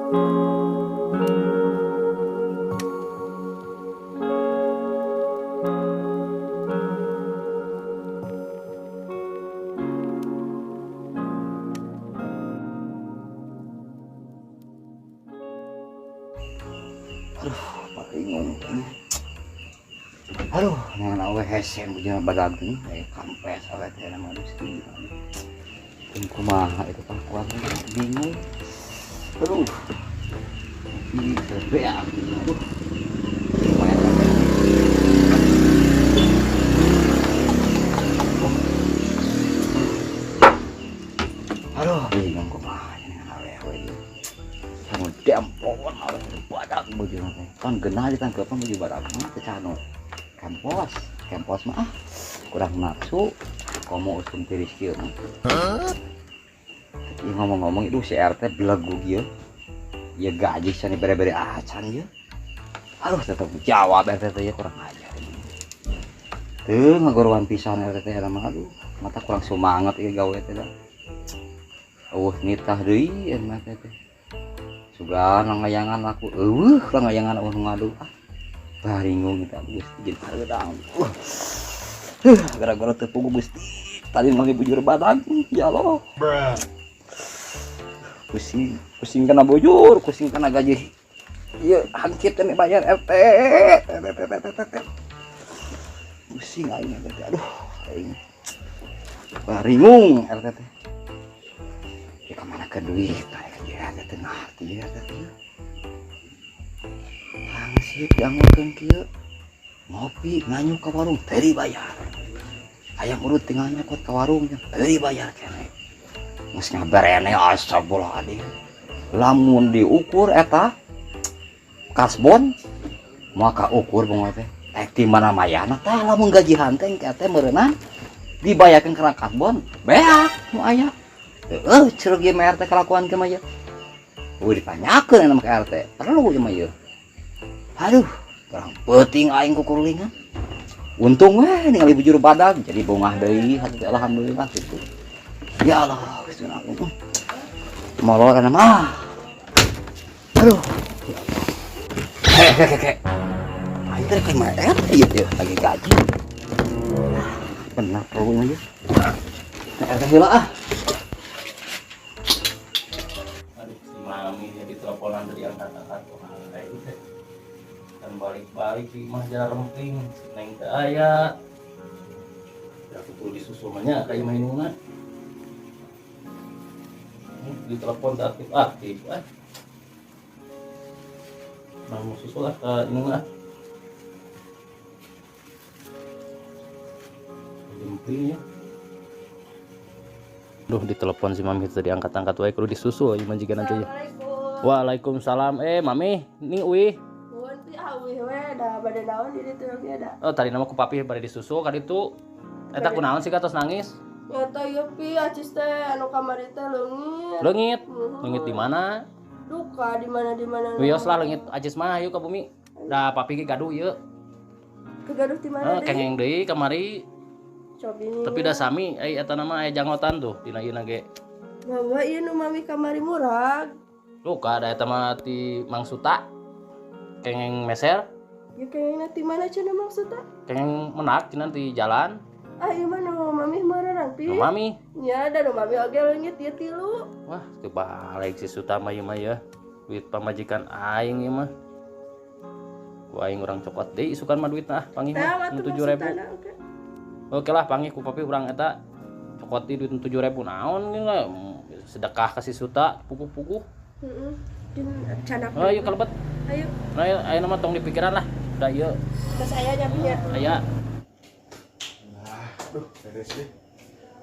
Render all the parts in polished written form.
Aduh, bingung. Aduh, ngan awe hese bujana badag nih, kayak kampes awe teh nama Gusti. Kun kumaha itu kelakuan bingung. Aduh. Ini beak. Aduh. Lumayan sampai. Aduh, bingung kumaha ini awe awe ieu. Sama dempon awe badag bujana teh. Kan genah ditangkepan baju badag mah teh cano. Kempos, kempos mah ah, kurang nafsu, komo usum tiris kieu mah. Ieu ngomong-ngomong itu si RT belegu ieu. Ieu gaji sani bere-bere acan ieu. Aduh, tetep jawab RT teh ieu kurang ajar. Teu ngagorowan pisan RT teh eta mah aduh, mata kurang semangat ieu gawe teh da. Eueuh nitah deui ieu mah teh. Sugan langayangan aku, eueuh langayangan eueuh ngadu ah. Baringung kita Gusti jeung hareudang. Gara-gara teu puguh Gusti. Tadi mah bujur badag, ya Allah. Bruh. Pusing, pusing kena bujur, pusing kena gaji. Ieu hangkit teh bayar RT. RT. Pusing aing RT. Aduh, aing. Baringung RT teh. Ya kemana ke duit, aing ya RT teh ngarti ya RT teh. Hangsip dianggokeun kieu. Ngopi nganyuk ka warung teu dibayar. Hayang urut tinggal nyokot ka warung teu dibayar keneh. Geus ngabarene astagfirullahaladzim. Lamun diukur eta kasbon maka ukur bunga teh. Di mana mayana tah lamun gajihan teh engke teh meureunnan dibayarkeun kana kasbon beak nu aya. Heueuh curug ieu mah RT kalakuan kieu mah ieu. Eueuh ditanyakeun eta mah ka RT. Perlu ieu mah ieu. Aduh, kurang peuting aing kukurulingan. Untung we ningali bujur badag jadi bongah deui hati alhamdulillah gitu. Ya Allah, Gusti aku. Molor kana mah. Aduh. Heh. Aing teh kumaha RT ieu teh lagi gaji. Benar perlu ieu. Nah, RT heula ah. Aduh, si mami jadi teleponan dari angkat-angkat aing teh. Kan balik-balik di imah jalan remping, si Neng teh aya. Ya aku perlu disusul mah nya ka imah indungna. Di telepon teh aktif-aktif ah. Nah, mau susul lah ke indungna. Jempling ya. Duh, ditelepon si mami tadi angkat-angkat wae kudu disusul ieu mah jiga nanti. Assalamualaikum. Waalaikumsalam. Mami, ini uih. Nuhun pi awih we da bade naon di ditu oge da. Oh, tadi nama ku papi bade disusul ka ditu. Eta kunaon sih tos nangis? Nyata ieu pi acis teh anu kamari teh leungit. Leungit. Nuhun. Leungit di mana? Duka di mana di mana. Wios lah leungit acis mah ayo ka bumi. Da papi ge gaduh ieu. Kegaduh di mana deui? Kengeng deui kamari. Cobi ini. Tapi da sami ai eta nama aya janggotan tuh dina ieu ge. Bawa ieu nu mami kamari murag. Duka da eta mah ti Mang Suta. Kengeng meser. Ya kengeng ti mana cenah Mang Suta? Kengeng menak cenah ti jalan. Ah ieu mah nu mami meureunang pi. Nu mami. Nya da nu mami oge leungit ieu tilu. Wah, teu balik si Suta mah ieu mah ya. Duit pamajikan aing ieu mah. Ku aing urang cokot deui isukan mah duitna ah panggih mah Tah, atuh 7.000. maksudna, oke. Oke lah panggih ku papi urang eta cokot deui duit 7.000 naon ge lah sedekah ka si Suta puguh-puguh. Heeh. Din canak. Oh, ayo kalebet. Ayo. Nah, ayo, ayo nama tong dipikiran lah. Udah ieu. Terus aya nya pi nya. Aya. Lah, aduh, beres deh.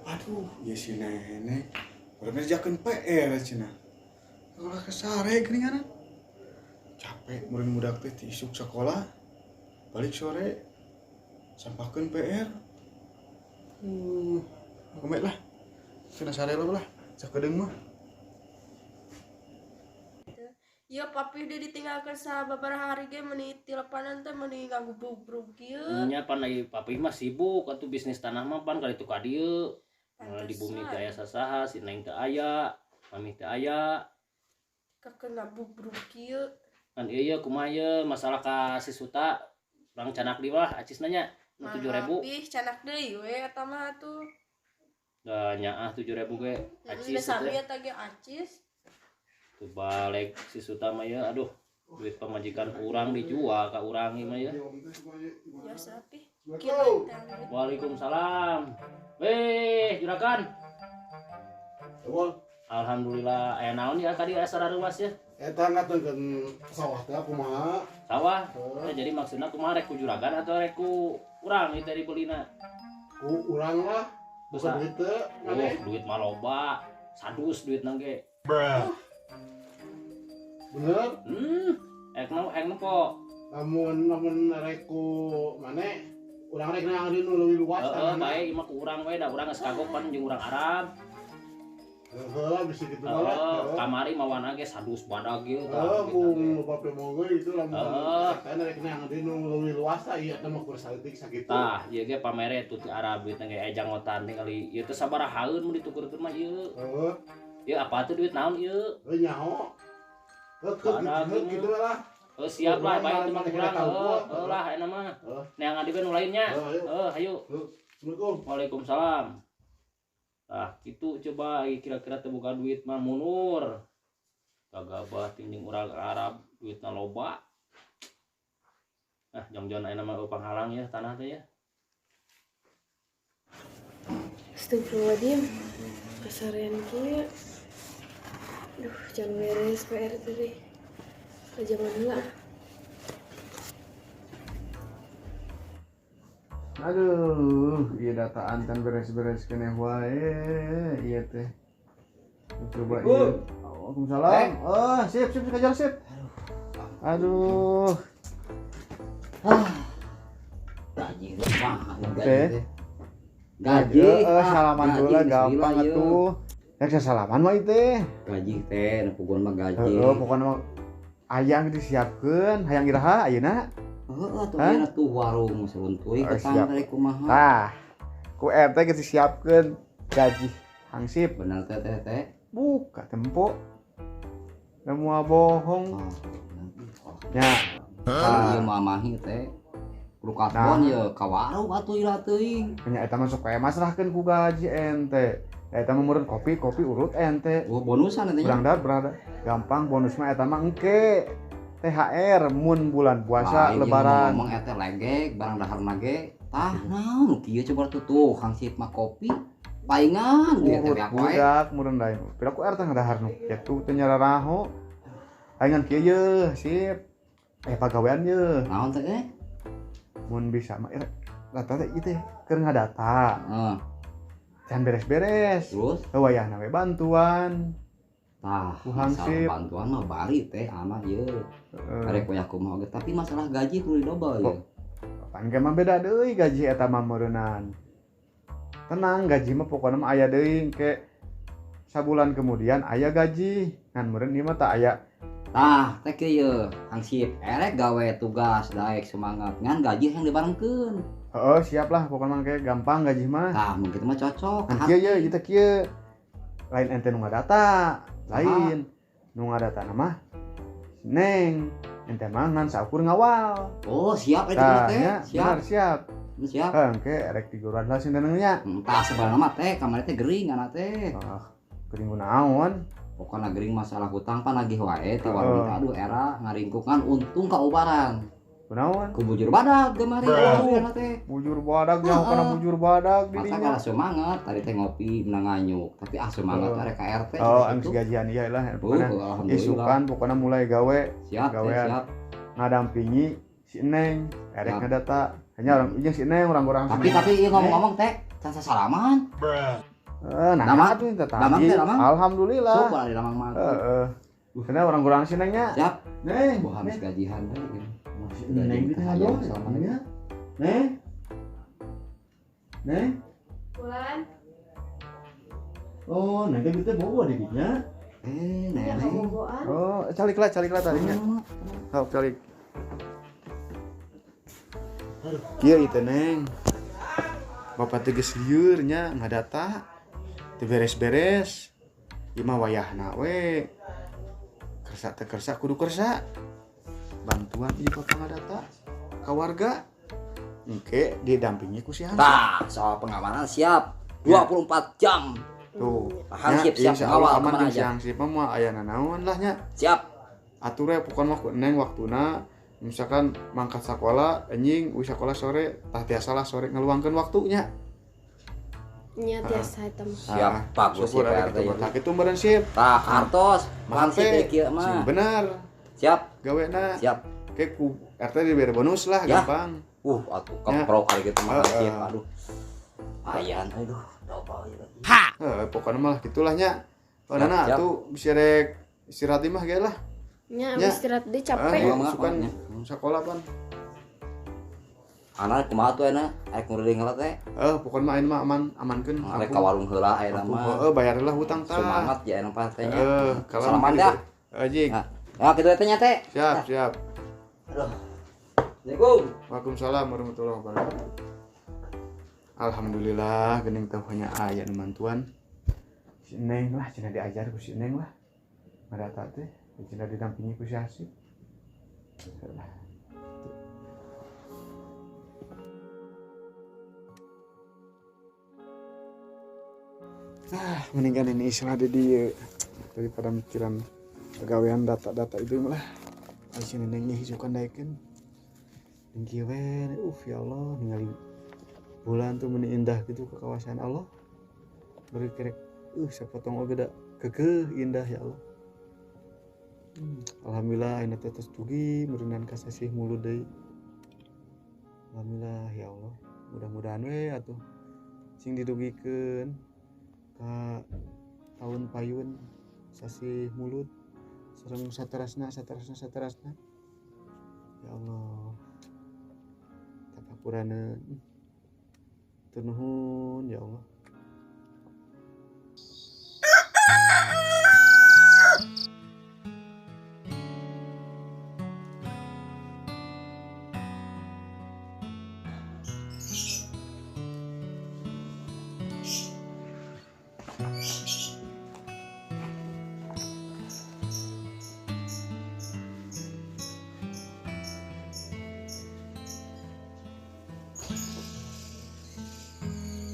Aduh, ya si nenek. Udah ngerjakeun PR cenah. Ulah kesare geuningan. Capek murid budak teh ti isuk sekolah. Balik sore sampahkeun PR. Komet lah. Cenah sare lah. Sakedeung mah. Ya papi dia ditinggalkan sababaraha hari ge meuni teleponan teh meuni ngagubrug kieu. Nya pan lagi papi mah sibuk atuh bisnis tanah mah pan kali itu ka dieu. Nah, di bumi teh aya sasaha, si Neng teh aya, mami teh aya. Kakek ngabubruk kieu. Kan ieu kumaha ieu masalah ka si Suta urang canak di wah acis nanya nu 7.000. Ih, canak deui we eta mah atuh. Da nyaah 7.000 ge acis Udah sami teh. eta ge acis. Tuh balik si Suta mah ya aduh duit pamajikan urang dijual ka urang ieu mah ya. Biasa pi. Kieu teh. Waalaikumsalam. Weh, juragan. Alhamdulillah aya naon ya tadi asa ruas ya. Eta ngateungkeun sawah teh kumaha? Sawah. Nah, jadi maksudna kumaha rek ku juragan atau rek ku urang ieu teh dibelina? Ku urang lah. Bukan duit teh. Oh, duit mah loba. Sadus duit nang ge. Bener? Ek nempo. Lamun lamun rek ku mane urang rek neangan nu leuwih luas. Heeh, bae ieu mah ku urang we da urang geus kagok pan jeung urang Arab. Heeh, bisa gitu malah. Kamari mawana ge sadus badag ieu tah. Heeh, bung bape moge itu lamun eta rek neangan nu leuwih luas tah ieu teh mah kur saeutik sakitu. Tah, ieu ge pamere tuh ti Arab duitna ge aya jangotan tingali ieu teh sabarahaeun mun ditukurkeun mah ieu. Heeh. Ieu apa tuh duit naon ieu? Heuh nyaho. Heuh gitu lah. Heuh siap lah bae teh mah kurang. Heuh lah eta mah. Neangan di nu lainnya. Heuh, hayu. Assalamualaikum. Waalaikumsalam. Tah kitu coba kira-kira teu boga duit mah munur. Gagabah ting urang Arab duitna loba. Ah jang-jang ayeuna mah panghalang ya tanah teh ya. Astagfirullahaladzim. Kasarean kieu. Duh, jangan beres PR tadi. Zaman heula. Aduh, ieu dataan tan beres-beres keneh wae ieu teh. Coba ieu. Waalaikumsalam. Oh, sip sip kajar sip. Aduh. Ah. Gaji mah gaji. Gaji salaman heula gampang atuh. Rek salaman mah ieu teh. Gaji teh nu puguan mah gaji. Heeh, pokona mah ayang disiapkeun, hayang iraha ayeuna. Heeh, tuh ieu tuh warung seruntuy ketang rek kumaha. Tah. Ku RT geus disiapkeun gaji hangsip. Bener teh teh teh. Buka tempo. Da moal bohong. Nya. Tah ieu mah mahi teh. Kudu katon ye ka warung atuh ira teuing. Nya eta mah sok aya masrahkeun ku gaji ente. Eta mah meureun kopi urut ente. Oh, bonusan ente nya. Urang darat berada. Gampang bonus mah eta mah engke. THR mun bulan puasa lebaran. Ngomong eta legek barang daharna ge tah naon kieu coba tuh hangsip mah kopi paingan ge teh budak meureun dae. Pira ku RT ngadahar nu kitu teh nyararaho. Paingan kieu ye sip. Pagawean ye. Naon teh eh? Mun bisa mah rata teh ieu teh keur ngadata. Heeh. Can beres-beres. Terus wayahna we bantuan. Tah, masalah bantuan mah bari teh anak ieu. Arek wayah kumaha oge, tapi masalah gaji kudu didobel ieu. Pan ge mah beda deui gaji eta mah meureunnan. Tenang, gaji mah pokona mah aya deui engke sabulan kemudian aya gaji. Ngan meureun ieu mah tah aya. Tah, teh kieu ieu, hangsip erek gawe tugas daek semangat ngan gaji hayang dibarengkeun. Heeh, siap lah pokona mah gampang gaji mah. Tah, mun kitu mah cocok. Ngan kieu ye, ieu teh kieu. Lain ente nu ngadata. Lain nu ngadata mah Neng ente mah ngan saukur ngawal. Oh siap eta teh. Siap. Benar, siap. Siap. Heuh engke rek diguruan lah sinten nya. Tah sebenarnya mah teh kamari teh gering anak teh. Ah, gering kunaon? Pokona gering masalah hutang pan nagih wae ti warung teh aduh era ngaringkukan untung kaubaran. Kunaon? Ku bujur badag kamari aduh teh. Bujur badag nyaho kana bujur badag di dinya. Mata semangat tadi teh ngopi menang nganyuk tapi ah semangat arek ka RT. Oh, angis gajian ieu lah pokona. Isukan pokona mulai gawe. Siap, siap. Ngadampingi si Neng erek ngadata. Hanya orang jeung si Neng urang-urang. Tapi ieu ngomong-ngomong teh can sasalaman. Nah, atuh teh tadi. Alhamdulillah. Syukur ari lamang mah. Heeh. Karena orang-orang si Nengnya. Siap. Neng, buah habis gajian teh gitu. Neng di tengah doang. Neng. Neng. Bulan. Oh, neng teh gitu bobo di dinya. Neng. Oh, calik lah tadinya. Sok calik. Kieu ieu teh Neng. Bapak teh geus lieur nya ngadata. Teu beres-beres. Ieu mah wayahna we. Kersa teu kersa kudu kersa. Bantuan ieu bapak ngadata ka warga. Engke didampingi ku si Hansip. Tah, soal pengamanan siap. 24 jam. Tuh. Hansip siap awal kemana aman jeung si aja. Hansip mah moal aya nanaon lah nya. Siap. Atur we pokona mah ku Neng waktuna misalkan mangkat sakola anjing uih sakola sore tah tiasa lah sore ngeluangkeun waktunya. Nya tiasa eta mah. Siap, bagus syukur sih, ada Pak gitu RT. mah. Tah kitu meureun sip. Tah kartos, Mah Hansip teh kieu sing mah. bener Siap, gawena. siap. Oke ku RT diberi bonus lah Ya. gampang. Atuh Ya. keprok kali gitu mah Hansip. Heeh. Aduh. Ayan aduh, double ieu. Heeh, pokoknya mah gitulah nya. Oh, Siap, Nana siap. atuh bisa rek istirahat di mah ge lah. Nya Ya. istirahat deui capek. Ah, Mangga, sukan mangga. sekolah pan. Anak kumaha tuh enak, arek nguriling heula teh. Pokoknya mah ayeuna mah aman amankeun. Arek ka warung heula ayeuna mah. Heeh, bayarlah hutang tah. Semangat ya enak Pak teh nya. Heeh, kalau Salaman dah. Jing. Nah, ya kitu teh nya teh. Siap, siap. Aduh. Assalamualaikum. Waalaikumsalam warahmatullahi wabarakatuh. Alhamdulillah geuning teh hanya aya nu mantuan. Si Neng lah cenah diajar ku si Neng lah. Ngadata teh cenah didampingi ku si Hansip. Lah. Ah, mendingan ini istilah di dieu daripada mikiran pegawaian data-data itu lah. Ai si Neng hisukan daekeun. Ning kieu we, ya Allah ningali bulan tuh meni indah gitu ke kawasan Allah. Beri kerek sapotong oge da keukeuh indah ya Allah. Alhamdulillah ayeuna teh tos dugi meureunnan ka sasih mulud deui. Alhamdulillah ya Allah. Mudah-mudahan we atuh sing didugikeun ka tahun payun sasih mulud sareng saterasna saterasna saterasna. Ya Allah. Tapakuraneun. Hatur nuhun ya Allah.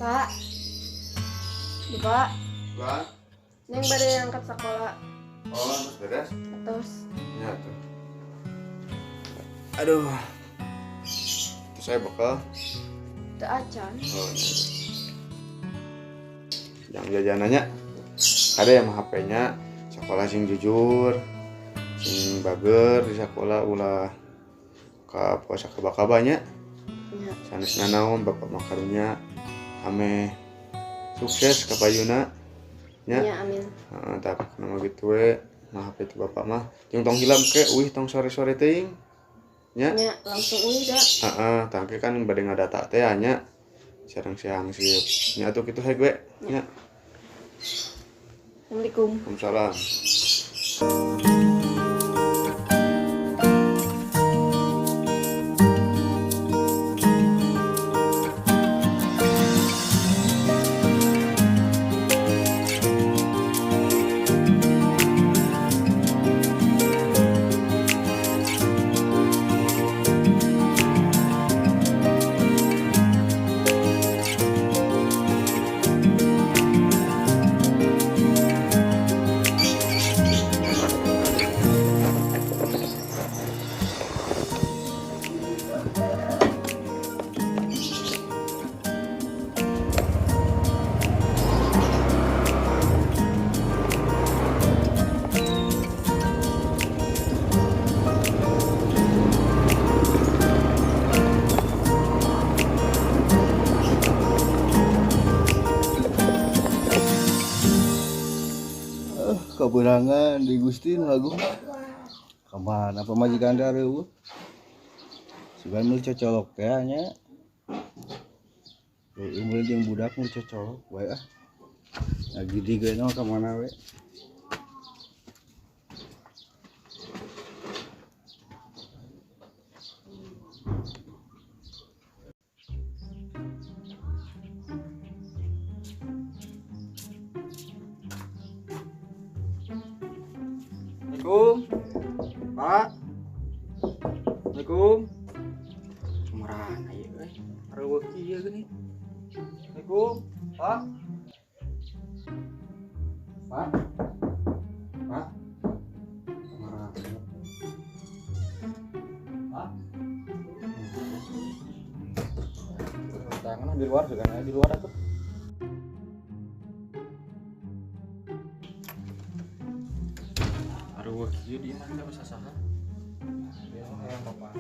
Pak. Bapak, Lah, Neng bade angkat sekolah. oh, terus beres? Terus Ya tuh. Aduh. Itu saya bekal. teu acan. Oh, iya. Yang jajanannya ada yang HP-nya sekolah sing jujur, sing bager di sekolah ulah ka puasa kaba-kabanya. Nya. Sanes nanaon bapak mah karunya ame sukses ka payuna nya. Nya amin. Heeh, tapi nama gitu we mah HP itu bapak mah jeung tong hilap ke uih tong sore-sore teuing nya. Nya langsung uih da. Heeh, tangke kan bade ngadata teh nya sareng si Hansip. Nya atuh kitu heg we nya. Assalamualaikum. Waalaikumsalam. Kaberangan di Gusti Nu Agung. Kamana pamajikan teh areueuh? Sugan meuli cocolok teh nya. Leueuh meuli jeung budak meuli cocolok wae ah. Lagi di ge ka mana we. Assalamualaikum. Pak. Assalamualaikum. Kumaha ieu euy? Reueuh kieu geuning. Assalamualaikum, Pak. Pak. Pak. Kumaha? Pak. Tangan di luar juga di luar atuh. Aduh, kieu di imah teh bisa saha? Dia mah hayang bapak.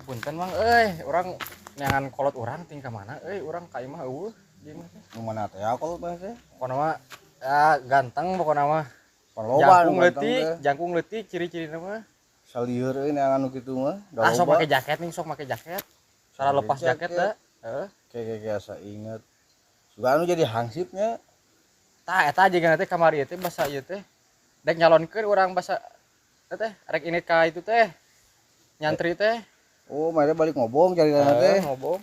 Punten mang euy, urang neangan kolot urang ting ka mana euy, urang ka imah eueuh di imah teh. Nu mana teh kolot mah teh? Pokona mah ya ganteng pokona mah. Jangkung leutik ciri-cirina mah. Salieur euy neangan nu kitu mah. Ah sok make jaket nih, sok make jaket. Salah lepas jaket teh. Heeh. Kayak asa inget. Sugan anu jadi hangsipnya. Tah eta jeung teh kamari teh basa ieu teh. Dek nyalonkeun urang basa teh rek ini ka itu teh. Nyantri teh. Oh, mana balik ngobong cari tanah teh. Ngobong.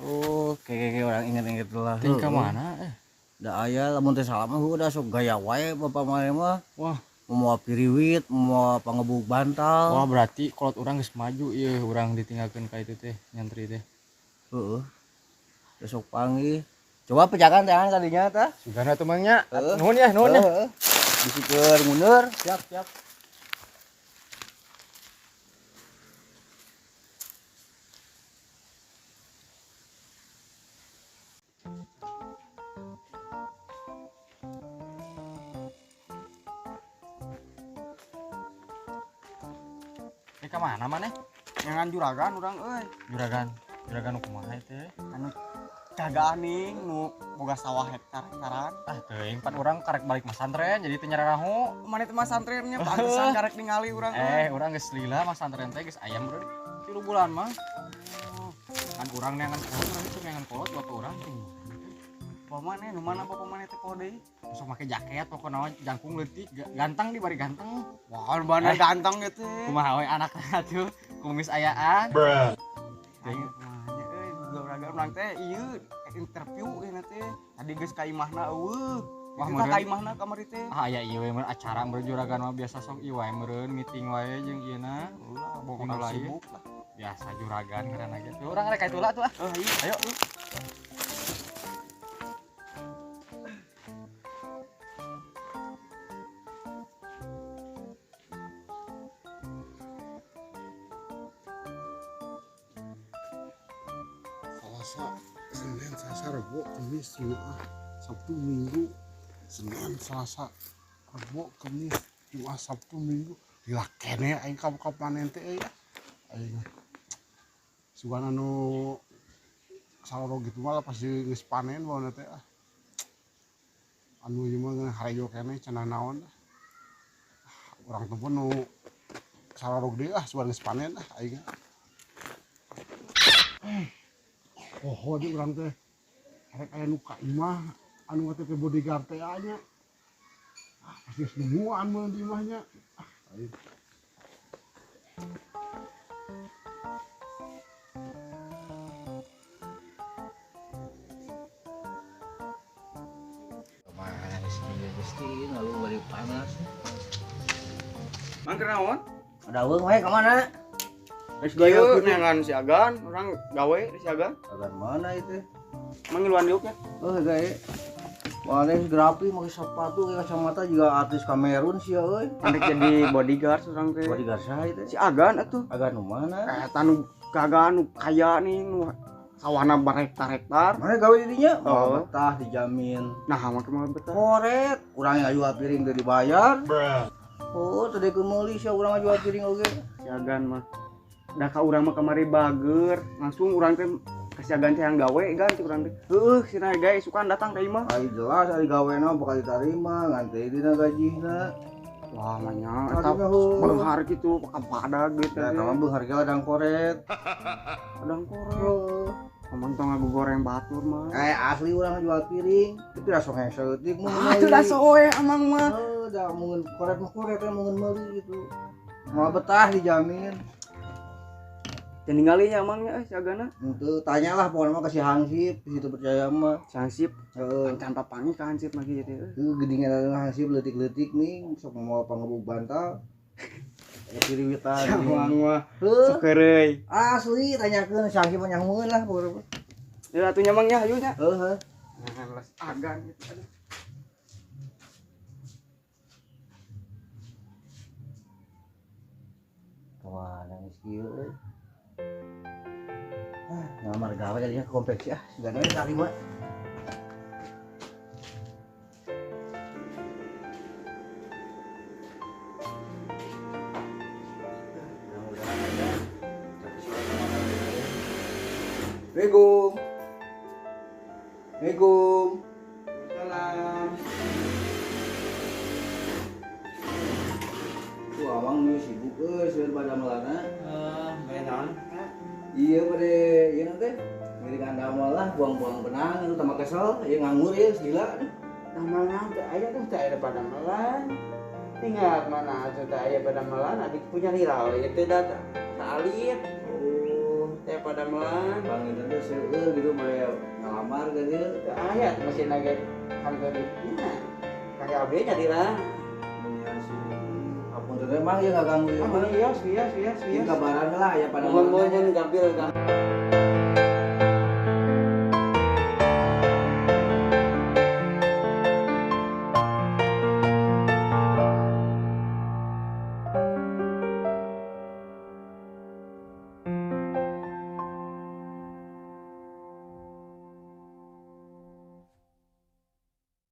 Oh, kayak orang inget-inget lah. Tingkah mana? Da aya lamun teh salah mah udah sok gaya wae bapak mah mah. Wah, mau piriwit, mau pangebuk bantal. Wah, berarti kolot urang geus maju ieu urang ditinggalkeun ka itu teh, nyantri teh. Heeh. Besok panggih. Coba pejakan teh kadinya tah. Sugana teh mang nya. Nuhun ya, nuhun ya. Bisi keur mundur. Siap, siap. Ka mana maneh? Nyangan juragan urang euy. Juragan. Juragan nu kumaha teh? Anu caganing nu boga sawah hektar-hektaran. Ah teuing pan urang karek balik masantren jadi teu nyararaho. Maneh teh masantrennya pantesan karek ningali urang. Urang geus lila masantren teh geus aya meureun 3 bulan mah. Kan urang neangan kolot, urang itu neangan kolot bapak urang teh. Bapak maneh nu mana bapak maneh teh poho deui? Sok make jaket pokona mah jangkung leutik ganteng di bari ganteng. Wah, mana ganteng gitu. Kumaha we anakna tuh kumis ayaan. Bruh. Teuing nya euy juragan urang teh ieu interview ieu teh. Tadi geus ka imahna eueuh. Wah, meureun ka imahna kamari teh. Ah aya ieu we meureun acara meureun juragan mah biasa sok ieu wae meureun meeting wae jeung ieuna. Ulah boga sibuk lah. Biasa juragan ngaranna ge. Tuh urang rek ka itu lah tuh ah. Ayo. Selasa, Senin, Selasa, Rebo, Kamis, Jumat, Sabtu, Minggu. Senin, Selasa, Rebo, Kamis, Jumat, Sabtu, Minggu. Gila kene aing kapan ente euy. Aing sugan anu saloro gitu mah pasti geus panen bawa teh ah. Anu ieu mah ngeunah harejo kene cenah naon ah. Urang teh pun nu saloro gede ah sugan geus panen ah aing. Oh, di urang teh rek aya nu ka imah anu teh bodyguard teh nya. Ah, pasti geus nemuan mun di imahnya. Ah, aing. Kemana sih Gusti lalu bari panas. Mang kunaon? Ada eueuh we ka mana? Geus gaya neangan si Agan, urang gawe di si Agan. Agan mana itu? Mang ngiluan diuk nya. Oh, gawe. Mana grapi make sepatu kayak kacamata juga artis Kamerun sih euy. Andek jadi bodyguard urang teh. Bodyguard saha itu? Si Agan atuh. Agan nu mana? Eta nu kagan nu kaya nih nu sawahna barhektar-hektar. Mana gawe di dinya? Oh, betah dijamin. Nah, make mah betah. Koret, urang ngajual piring teu dibayar. Bruh. Oh, tadi ku meuli sia urang ngajual piring oge. Si Agan mah da ka urang mah kamari bager, langsung urang teh ka si Agan teh yang gawe gan cik urang teh. Heueuh cenah gawe sukan datang ka imah. Ai jelas ari gawena bakal diterima ngan teh dina gajina. Wah, manya eta beunghar kitu pakai badag gitu. Eta mah beunghar ge ladang koret. Ladang koret. Ngomong tong ngagu goreng batur mah. Kayak asli urang jual piring, itu dah sok saeutik mun. Ah, itu dah soe amang mah. Heuh, da mun koret mah koret mun meuli gitu. Moal betah dijamin. Teu ningali nya amangnya euy sagana. Henteu, tanyalah pokona mah ke si Hansip, di situ percaya mah. Si Hansip. Heeh. Tanpa panggil ka Hansip mah kieu teh. Heuh, geuning eta Hansip leutik-leutik nih, sok moal pangebuk bantal. Kiriwitan. Amang mah Heuh. sok heureuy. Asli tanyakeun si Hansip mah nyahoeun lah pokona mah. Ya atuh nya mang nya hayu nya. Heuh, heuh. Nah, les agan gitu. Aduh. Kemana geus kieu euy? Ah, ngamar gawe jadinya ke konveksi ah, sudah we tarima. Mudah-mudahan ada. Tapi soalnya Assalamualaikum. Assalamualaikum. Salam. Tuh awang nih sibuk euy seueur pada melana. Bae naon? Iya pada ieu nanti ngiring damel lah buang-buang benang itu tambah kesel, ieu nganggur ieu gila. Damel naon teh aya tuh teh aya padamelan. Tinggal mana atuh teh aya padamelan adik punya lira we teh da saalit. Oh, Teh padamelan. Bang itu teh seueur gitu pada ngalamar ke dieu. Teu aya mesin lagi harga di nya. Kage abdi nya lira. Iya sih. Ampun teh emang ieu ngaganggu ieu mah. Ah, iya, iya, iya, Ieu iya. kabaran lah ya pada Mohon mohon gampil gampil.